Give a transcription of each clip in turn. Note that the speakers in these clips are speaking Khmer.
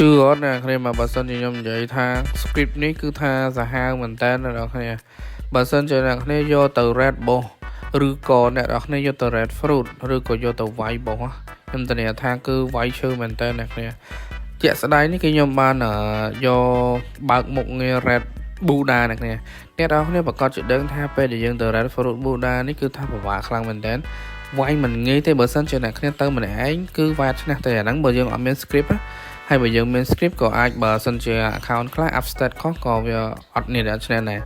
ជឿអត់អ្នកគ្នាមកបើសិនជាខ្ញុំនិយាយថា script នេះគឺថាសាហាវមែនតើអ្នកនរគ្នាបើសិនជាអ្នកគ្នាយកទៅ raid boss ឬក៏អ្នកនរគ្នាយកទៅ raid fruit ឬក៏យកទៅវាយ boss ខ្ញុំធានាថាគឺវាយឈើមែនតើអ្នកគ្នាជាក់ស្ដែងនេះគឺខ្ញុំបានយកបើកមុខងារ raid Buddha អ្នកគ្នាអ្នកនរគ្នាប្រកាសជាដឹងថាពេលដែលយើងទៅ raid fruit Buddha នេះគឺថាពិបាកខ្លាំងមែនតើវាយមិនងាយទេបើសិនជាអ្នកគ្នាទៅម្នាក់ឯងគឺវាយឈ្នះតែអាហ្នឹងបើយើងអត់មាន script ណាហើយបើយើងមាន script ក៏អាចបើសិនជា account ខ្លះ up stat ខុសក៏វាអត់នេះអត់ឈ្នះដែរ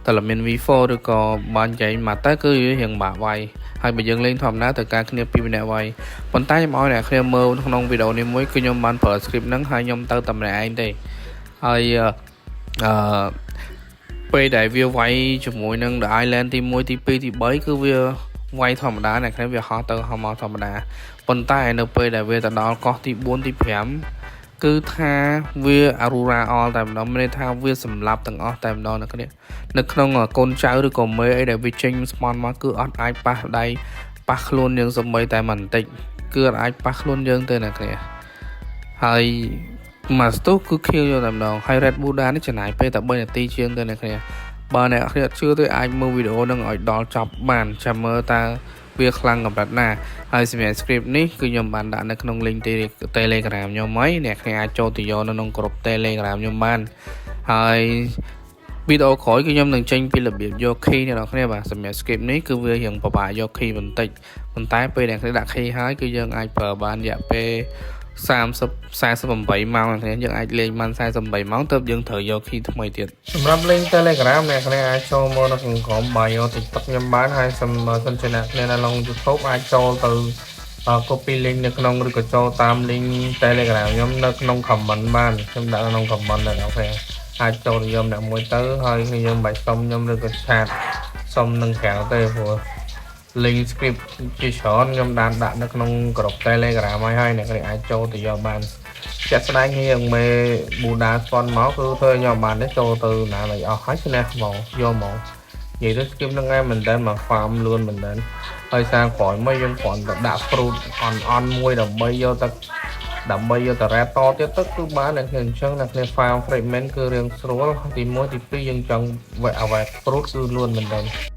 តែមាន V4 ឬក៏បើនិយាយមកទៅគឺរៀងបាក់វាយហើយបើយើងលេងធម្មតាត្រូវការគ្នាពីរម្នាក់វាយប៉ុន្តែខ្ញុំឲ្យអ្នកគ្នាមើលក្នុងវីដេអូនេះមួយគឺខ្ញុំបានប្រើ script ហ្នឹងហើយខ្ញុំទៅតែម្នាក់ឯងទេហើយអឺពេលដែលវាវាយជាមួយនឹង The Island ទី1ទី2ទី3គឺវាវាយធម្មតាអ្នកគ្នាវាហោះទៅហោះមកធម្មតាប៉ុន្តែនៅពេលដែលវាទៅដល់កោះទី4ទី5គឺថាវា Aurora all តែម្ដងមានន័យថាវាសម្លាប់ទាំងអស់តែម្ដងអ្នកគ្នានៅក្នុងកូនចៅឬក៏មេអីដែលវាចេញ spawn មកគឺអត់អាចប៉ះដៃប៉ះខ្លួនយើងសំបីតែបន្តិចគឺអត់អាចប៉ះខ្លួនយើងទេអ្នកគ្នាហើយមួយស្ទុះគឺ kill យកតែម្ដងហើយ Raid Buddha នេះចំណាយពេលតែ3នាទីជាងទេអ្នកគ្នាបើអ្នកគ្នាអត់ជឿទេអាចមើលវីដេអូនឹងឲ្យដល់ចប់បានចាំមើលតើវាខ្លាំងកម្រិតណាហើយសម្រាប់ script នេះគឺខ្ញុំបានដាក់នៅក្នុង link Telegram ខ្ញុំហើយអ្នកគ្នាអាចចូលទៅយកនៅក្នុងក្រុម Telegram ខ្ញុំបានហើយវីដេអូក្រោយគឺខ្ញុំនឹងចេញពីរបៀបយក key អ្នកនរគ្នាបាទសម្រាប់ script នេះគឺវារៀងពិបាកយក key បន្តិចប៉ុន្តែពេលអ្នកគ្នាដាក់ key ហើយគឺយើងអាចប្រើបានរយៈពេល30 48ម៉ោងអ្នកគ្នាយើងអាចលេងបាន48ម៉ោងទើបយើងត្រូវយក key ថ្មីទៀតសម្រាប់លេង Telegram អ្នកគ្នាអាចចូលមកនៅក្នុងក្រុម bio TikTok ខ្ញុំបានហើយសម្បើសិនជាអ្នកគ្នានៅក្នុង YouTube អាចចូលទៅ copy link នៅក្នុងឬក៏ចូលតាម link Telegram ខ្ញុំនៅក្នុង comment បានខ្ញុំដាក់ក្នុង comment ដែរ OK អាចចូលទៅយកម្នាក់មួយទៅហើយខ្ញុំមិនបាច់សុំខ្ញុំឬក៏chat សុំនឹងក្រៅទេព្រោះ link script ជាច្រើនខ្ញុំបានដាក់នៅក្នុងក្រុម Telegram ហើយហើយអ្នកគ្នាអាចចូលទៅយកបានជាក់ស្ដែងគ្នាមេ Buddha spawn មកគឺធ្វើខ្ញុំបានទេចូលទៅណាមិនអស់ហើយឈ្នះហ្មងយកហ្មងនិយាយទៅ script ហ្នឹងឯងមែនតើមក farm លឿនមែនតើហើយសារក្រោយមកយើងគ្រាន់តែដាក់ fruit អន់អន់មួយដើម្បីយកទៅដើម្បីយកទៅ raid តទៀតទៅគឺបានអ្នកគ្នាអញ្ចឹងអ្នកគ្នា farm fragment គឺរៀងស្រួលទី1ទី2យើងចង់វែក fruit គឺលឿនមែនតើ។